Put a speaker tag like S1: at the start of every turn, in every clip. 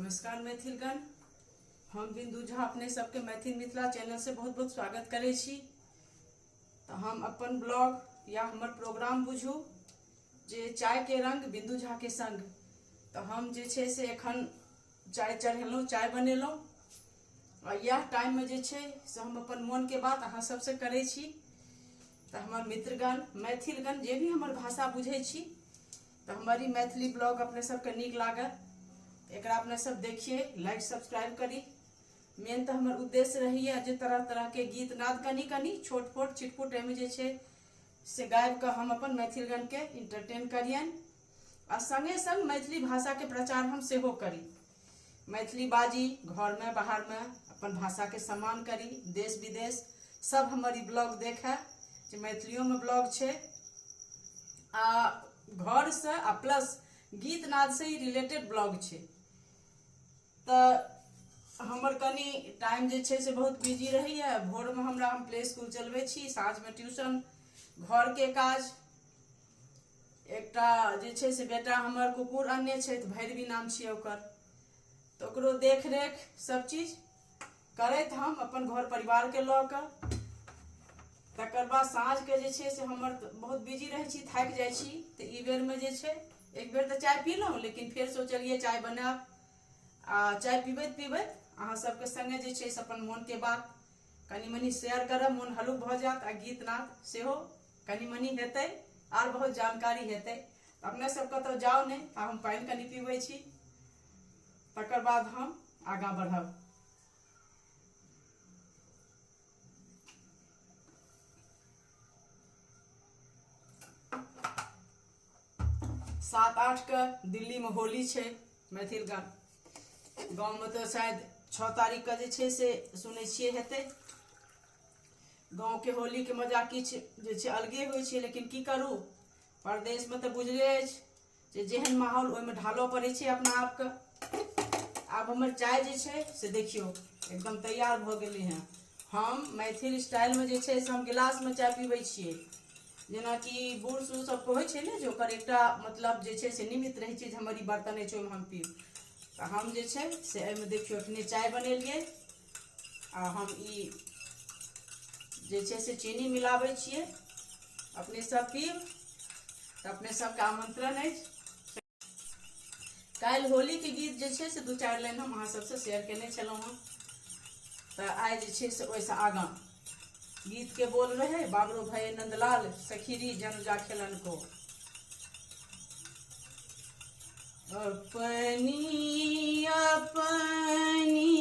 S1: नमस्कार मैथिलगण, हम बिंदु झा अपने सबके मैथिल मिथिला चैनल से बहुत बहुत स्वागत करै छी। तऽ हम अपन ब्लॉग या हमर प्रोग्राम बुझू जे चाय के रंग बिंदु झा के संग। तऽ हम जे छै से एखन चाय चढ़ेलहुँ, चाय बनेलहुँ आ इएह टाइममे जे छै से हम अपन मोनके बात अहाँ सबसँ करै छी। तऽ हमर मित्रगण मैथिलगण जे भी हमर भाषा बुझै छी तऽ हमर ई मैथिली ब्लॉग अपने सबके नीक लागत, एकरा अपने सब देखिए, लाइक सब्सक्राइब करी। मेन तऽ हमर उद्देश्य रहैए जे तरह तरहके गीत नाद कनि कनि छोट फोट छिटपुट एहिमे जे छै से गाबिकऽ हम अपन मैथिलगणके इंटरटेन करियनि आ सङ्गे सङ्ग मैथिली भाषाके प्रचार हम सेहो करी। मैथिली बाजी, घरमे बाहरमे अपन भाषाके सम्मान करी। देश विदेश सब हमर ई ब्लॉग देखै जे मैथिलियोमे ब्लॉग छै आ घरसँ आ प्लस गीत नादसँ ही रिलेटेड ब्लॉग छै। तऽ हमर कनि टाइम जे छै से बहुत बिजी रहैए। भोरमे हमरा हम प्ले स्कूल चलबै छी, साँझमे ट्यूशन, घरके काज, एकटा जे छै से बेटा हमर कुकुर अनने छथि, भैरवी नाम छियै ओकर, तऽ ओकरो देखरेख सब चीज करैत हम अपन घर परिवारके लऽ कऽ तकर बाद साँझके जे छै से हमर बहुत बिजी रहै छी, थाकि जाइ छी। तऽ ई बेरमे जे छै एक बेर तऽ चाय पीलहुँ, लेकिन फेर सोचलियै चाय बनायब आ चाय पीबैत पीबैत अहाँ सबके सङ्गे जे छै से अपन मोनके बात कनि मनि शेयर करब, मोन हल्लुक भऽ जायत आ गीत नाद सेहो कनि मनि हेतै आर बहुत जानकारी हेतै। अपने सब कतहु जाउ नहि, तऽ हम पानि कनि पीबै छी, तकर बाद हम आगाँ बढ़ब। सात आठ के दिल्ली में होली छै मैथिल गाम गाँव में तऽ शायद 6 तारीख के जे छै से सुनै छियै हेतै। गाँव के होली के मजा किछु जे छै अलगे होइ छै, लेकिन की करू, परदेश में तऽ बुझले अछि जे जेहन माहौल ओहिमे ढालऽ पड़ै छै अपना आपके। आब हमर चाय जे छै से देखियौ एकदम तैयार भऽ गेलै हँ। हम मैथिल स्टाइलमे जे छै से हम गिलासमे चाय पीबै छियै, जेनाकि बूढ़ सूढ़ सबके होइ छै ने जे ओकर एकटा मतलब जे छै से निमित्त रहै छै जे हमर ई बर्तन अछि ओहिमे हम पीब। तऽ हम जे छै से एहिमे देखियौ एखने चाय बनेलियै आ हम ई जे छै से चीनी मिलाबै छियै। अपने सब पीब तऽ अपने सबके आमंत्रण अछि। काल्हि होली के गीत जे छै से 2-4 लाइन हम अहाँ सबसँ शेयर केने छलहुँ हँ, तऽ आइ जे छै से ओहिसँ आगाँ गीत के बोल रहे बाबरो भये नंदलाल सखीरी जनुजा खेलन को। अपनी अपनी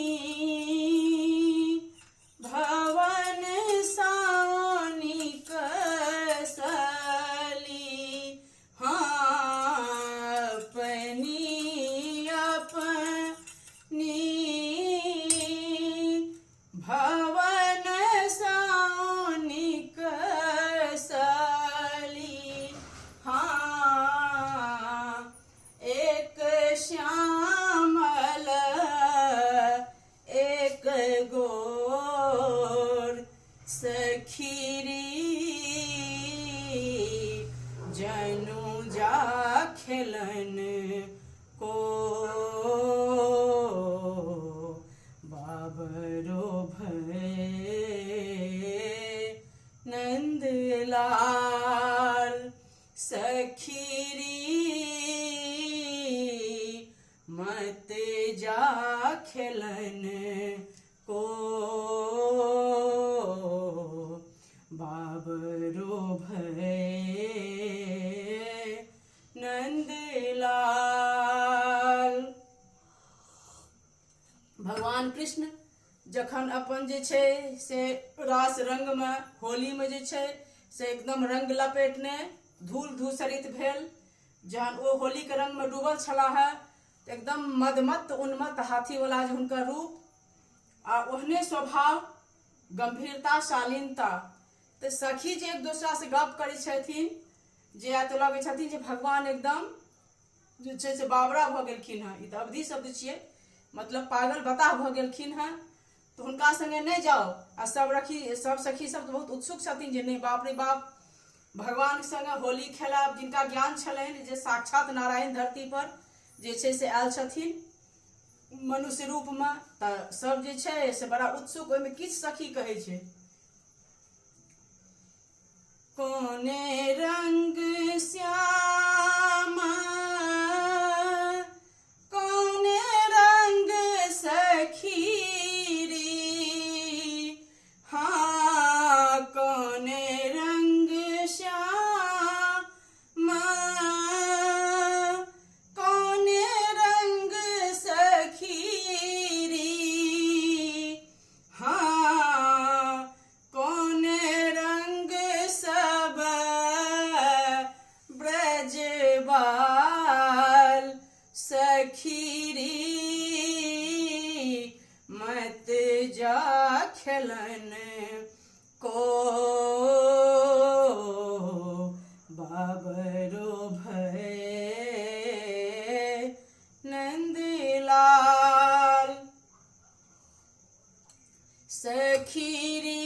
S1: भवन सानी कसली, हाँ अपनी अपनी भवन सानी कसली, हाँ एक श्यामल एक गोर सखीरी जनु जा खेलन को। बाबरो भये नंदलाल सखीरी मत जा खेलन को। बाबरो भये नंदलाल। भगवान कृष्ण जखन अपन जे छै से रास रंग में होली में जे छै से एकदम रंग लपेटने धूल धूसरित भेल, जहन ओ होली के रंग में डूबल छलाह है तऽ एकदम मदमत्त उन्मत्त हाथी वाला जे हुनकर रूप आ ओहने स्वभाव, गंभीरता, शालीनता। तऽ सखी जे एक दोसरा से गप करै छथिन जे या तऽ लगै छथिन जे भगवान एकदम जे छै से बाबरा भऽ गेलखिन हँ, ई तऽ अवधि शब्द छियै, मतलब पागल बताह भऽ गेलखिन हँ, तऽ हुनका संगे नहि जाउ। आ सब सखी सब तऽ बहुत उत्सुक छथिन जे नहि बाप रे बाप भगवान के संगे होली खेलाब, जिनका ज्ञान छलनि जे साक्षात नारायण धरती पर जे छै से आयल छथिन, मनुष्य रूपमे। तऽ सब जे छै से बड़ा उत्सुक, ओहिमे किछु सखी कहै छै, कोने रंग श्याम कोने रंग सखीरी, हाँ कोने रंग श्याम कोने रंग सखीरी, हाँ कोने रंग सब ब्रजबाल सखीरी, मत जा खेलन को बाबरो भय नंदलाल सखीरी,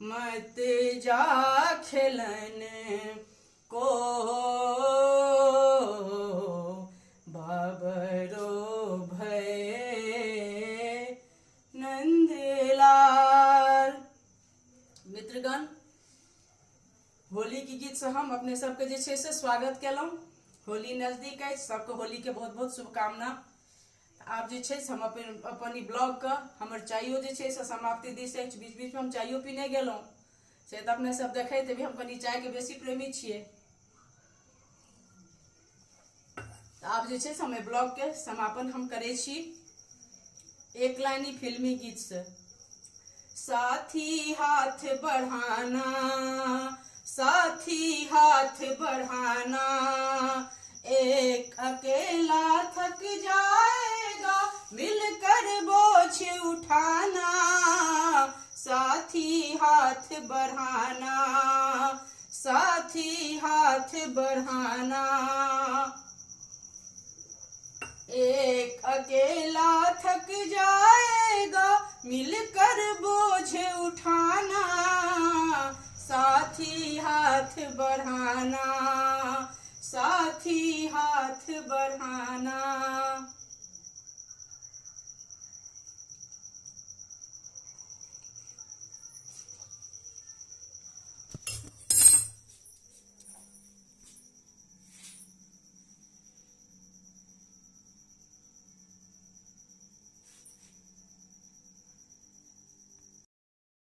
S1: मत जा खेलन को बाबरो भय नंदलाल। मित्रगण, होली के गीत से हम अपने सबके जे छै से स्वागत केलहुँ। होली नजदीक अछि, सबके होली के बहुत बहुत शुभकामना। आब जे छै से हम अपन अपन ई ब्लॉगके, हमर चाइयो जे छै से समाप्ति दिस अछि। बीच बीचमे हम चाइयो पीने गेलहुँ, से तऽ अपने सब देखैत हेबै, हम कनि चायके बेसी प्रेमी छियै। तऽ आब जे छै से हम एहि ब्लॉगके समापन हम करै छी एक लाइनी फिल्मी गीत से। साथी हाथ बढ़ाना, साथी हाथ बढ़ाना, एक अकेला थक जाएगा, मिलकर बोझ उठाना, साथी हाथ बढ़ाना, साथी हाथ बढ़ाना, एक अकेला थक जाएगा, मिलकर बोझ उठाना, साथी हाथ बढ़ाना, साथी हाथ बढ़ाना।